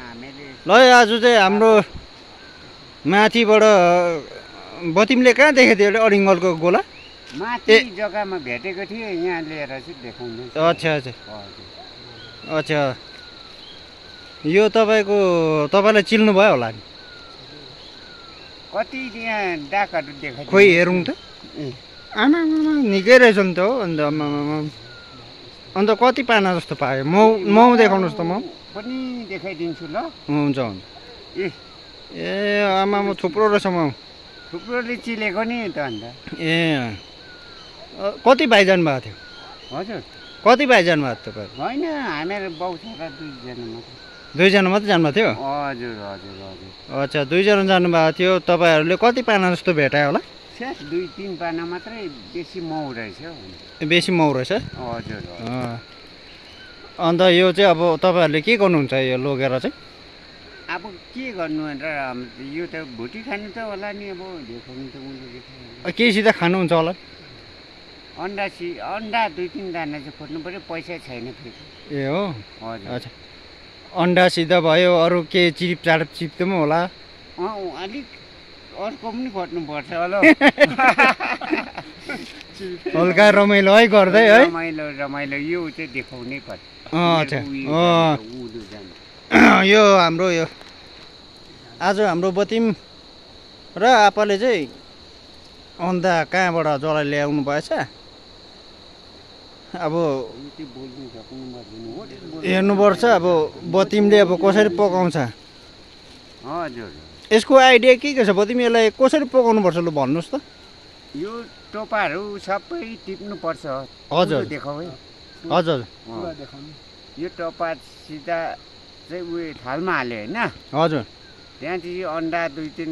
ल आज चाहिँ हाम्रो माथिबाट बतिमले कहाँ देखेको थियो अरिङ्गलको गोला माथि जग्गामा भेटेको थिए यहाँ लिएर चाहिँ देखाउँदै। अच्छा अच्छा अच्छा यो तपाईँलाई चिल्नु भयो होला नि कति यहाँ डाकहरू देखाइ खोइ हेरौँ त आमा निकै रहेछ नि त हो अन्त कति पाना जस्तो पायो मौ देखाउनुहोस् त म पनि देखाइदिन्छु ल। हुन्छ हुन्छ ए आमा म थुप्रो रहेछ म थुप्रोले चिलेको नि त अन्त ए कति भाइ जानुभएको थियो हजुर कति भाइ जानुभएको थियो तपाईँ होइन हामीहरू बाउ छोरा दुईजना मात्र दुईजना मात्रै जानुभएको थियो हजुर हजुर हजुर अच्छा दुईजना जानुभएको थियो तपाईँहरूले कति पाना जस्तो भेटायो होला स्यास 2-3 पाना मात्रै बेसी मौ रहेछ हौ बेसी मौ रहेछ हजुर अन्त यो चाहिँ अब तपाईँहरूले के गर्नुहुन्छ यो लगेर चाहिँ अब के गर्नु भनेर यो त भुटी खानु त होला नि अब देखाउनु त उसले केसित खानुहुन्छ होला अन्डा 2-3 दाना चाहिँ खोज्नु पर्यो पैसा छैन फेरि ए हो हजुर अच्छा अन्डा सिधा भयो अरू के चिपचाप चिप्दो पनि होला अलिक अर्को पनि खोज्नु पर्छ होला हल्का रमाइलो है गर्दै है रमाइलो यो चाहिँ देखाउनै पर्छ अच्छा यो हाम्रो यो आज हाम्रो बतिम र आपाले चाहिँ अन्डा कहाँबाट जरा ल्याउनु भएछ अब हेर्नुपर्छ अब बतिमले अब कसरी पकाउँछ हजुर यसको आइडिया के छ बतिम यसलाई कसरी पकाउनु पर्छ लु भन्नुहोस् त यो टोपाहरू सबै टिप्नुपर्छ हजुर देखाउ है हजुर यो टोपा सिधा चाहिँ उयो थालमा हाल्यो होइन हजुर त्यहाँदेखि अन्डा 2-3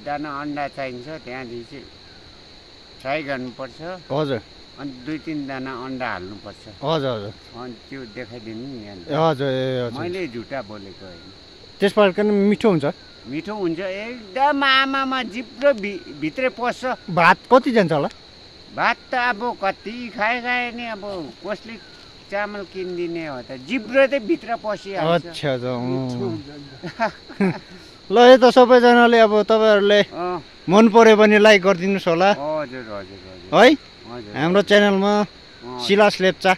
दाना अन्डा चाहिन्छ त्यहाँदेखि चाहिँ फ्राई गर्नुपर्छ हजुर अनि 2-3 दाना अन्डा हाल्नुपर्छ हजुर हजुर अनि त्यो देखाइदिनु नि हजुर मैले झुटा बोलेको होइन त्यसबाट मिठो हुन्छ मिठो हुन्छ एकदम आमामा जिब्रो भित्रै पस्छ भात कति जान्छ होला भात त अब कति खाए नि अब कसले चामल किनिदिने हो त जिब्रो चाहिँ भित्र पसिहाल्छ अच्छा ल यो त सबैजनाले अब तपाईँहरूले मन पर्यो भने लाइक गरिदिनुहोस् होला हजुर हजुर है हाम्रो च्यानलमा सिलास लेप्चा